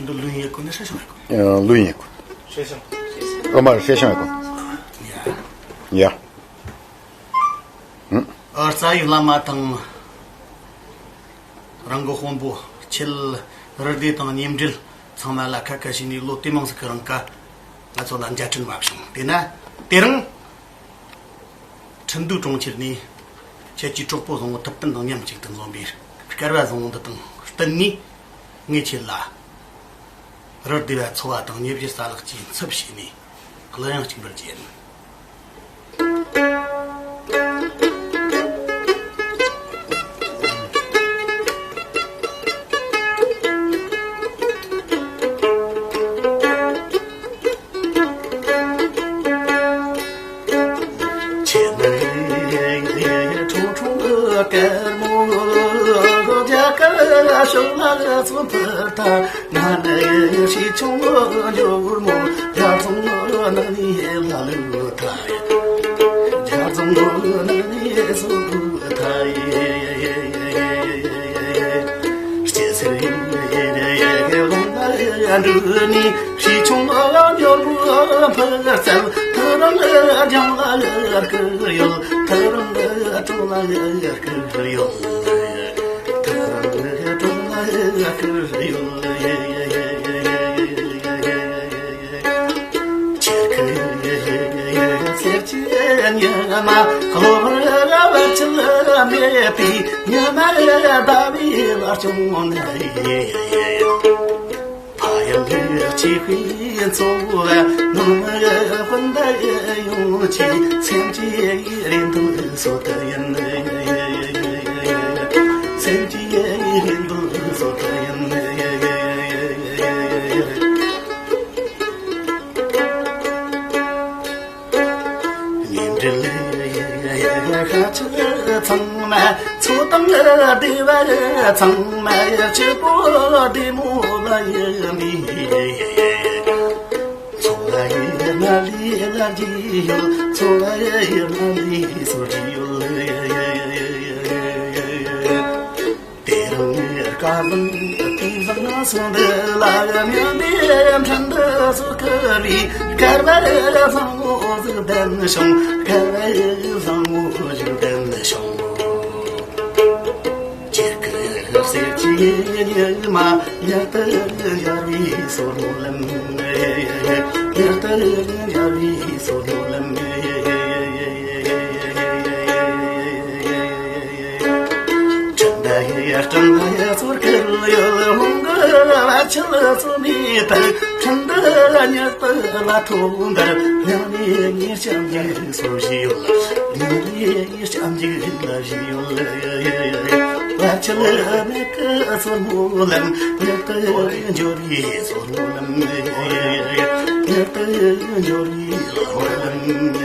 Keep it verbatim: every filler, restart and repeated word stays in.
འདི་ལུས་ཡེ་གོ་ནི་ཧྲེ་ཤང་ཡེ་གོ། ཨ། ལུས་ཡེ་གོ། ཧྲེ་ཤང་། ཨ་མ་ཧྲེ་ཤང་ཡེ་གོ། ཡ། ཡ། ཨ། རྩ་བའི་བླ་མ་དང་། རང་གི་དཔོན་པོ་ཁྱེད་རུ་སྡེ་དང་མཉམ་འབྲེལ་ཚང་མ་ལ་ཁ་ཁ་བྱས་ནས་ལོ་དེ་མང་ཟིག་གི་རིང་ཀ་ང་ཚོ་ལ་མཇལ་འཕྲད་མ་བྱུང་། དེས་ན་དེ་རིང་ཁྲིན་ཏུའུ་གྲོང་ཁྱེར་ནས་ཁྱེད་ཀྱི་གྲོགས་པོ་བཟང་བོ་ཐུབ་བསྟན་དང་མཉམ་གཅིག་ཏུ་འཛོམས་པའི་སྐལ་བ་བཟང་བོ་འདི་དང་བསྟུན་ནས། ངས་ཁྱེད་ལ་རུ་སྡེ་བ་ཚོ་བ་དང་ཉེ་བཞི་རྩ་ལག་གཅིག་འཚུབ་བྱས་ནས་གླུ་དབྱངས་གཅིག་འབུལ་རྒྱུ་ཡིན། ཁྱེད་ནི་ཁྲུང་ཁྲུང་དཀར་མོ། རྒྱ་གར་ཕྱོགས་ལ་ཚོན་ཕུལ་ཐལ། ང་ནི་ཧྲི་ཆུང་འཇོལ་མོ། རྒྱ་རྫོང་ནང་ནས་ལ་ལུ་ཐལ། རྒྱ་རྫོང་ནང་ནས་སུ་ཐལ། སྐྱེ་སེར་ལོང་འདྲུད་ནས། ཧྲི་ཆུང་འཇོལ་མོ་ཕུལ་ཚར། ཐག་རིང་ལྗང་ལ་སྐུར་ཡོད། ཐག་རིང་གྲོང་ལ་སྐུར་ཡོད། ཐག་རིང་གྲོང་ལ་སྐུར་ཡོད། ཁྱེད་ཀྱི་སེར་སྐྱའི་ཉི་མ་གློ་བུར་བར་ཆད་མེད་པའི་ཉི་མ་ཟླ་བའི་བར་བྱུང་ནས། ཕ་ཡུལ་གཅིག་པའི་འཚོ་བ་ནང་དཔུང་འདེགས་ཡོང་ཆེད། སེམས་ཀྱི་རེ་འདུན་གསོལ་དུ་ཡིན། སེམས་ཀྱི་རེ་འདུན་གསོལ་དུ་ཡིན། ཉིན་རེ་ལས་ཁ་ཆུ་ཚང་མ་ཚོ་དང་སྡེ་བ་ཚང་མ་སྐྱིད་པོ་བདེ་མོ་ལ་ཡིན་མི། འཚོ་བ་ཡི་ན་ལི་ལ་རྒྱུས་ཡོད། འཚོ་བ་ཡི་ན་ལི་སོ་རྒྱུས་ཡོད། དེ་རིང་དཀའ་ལམ་དེ་བཟང་སོང་འདི་ལ། མྱང་འདས་འཕྲིན་དུ་སོ་ཁ་བའི་སྐལ་བ་བཟང་མོ་ཟིག་ལྡན་བྱུང་། སྐལ་བ་བཟང་མོ་ཟིག་ལྡན་བྱུང་། ཁྱེད་ཀྱི་སེར་སྐྱའི་ཉི་མ་མྱུར་དུ་འཆར་བའི་སོར་མོ་ལམ། མྱུར་དུ་འཆར་བའི་སོར་མོ་ལམ། སྤྲིན་ཟླ་ཡི་སྤྲིན་ཟླ་ཡི་ཚོར་ཁུར་ཡོད། མོན་གྱི་བར་ཆད་ཚོ་མེད་པར། འཕྲིན་འདི་མྱུར་དུ་ལ་ཐོབ་འདིར། མྱ་ངན་ངས་སྐྱབས་འཇུག་སོ་བཞེས་ཡོད། མྱ་ངན་སྐྱབས་འཇུག་ལ་བཞེས་ཡོད། བར་ཆད་མེད་ཀི་སོར་མོ་ལམ། མྱུར་དུ་འབྱོར་བའི་སོར་མོ་ལམ། མྱུར་དུ་འབྱོར་བའི་སོར་མོ་ལམ།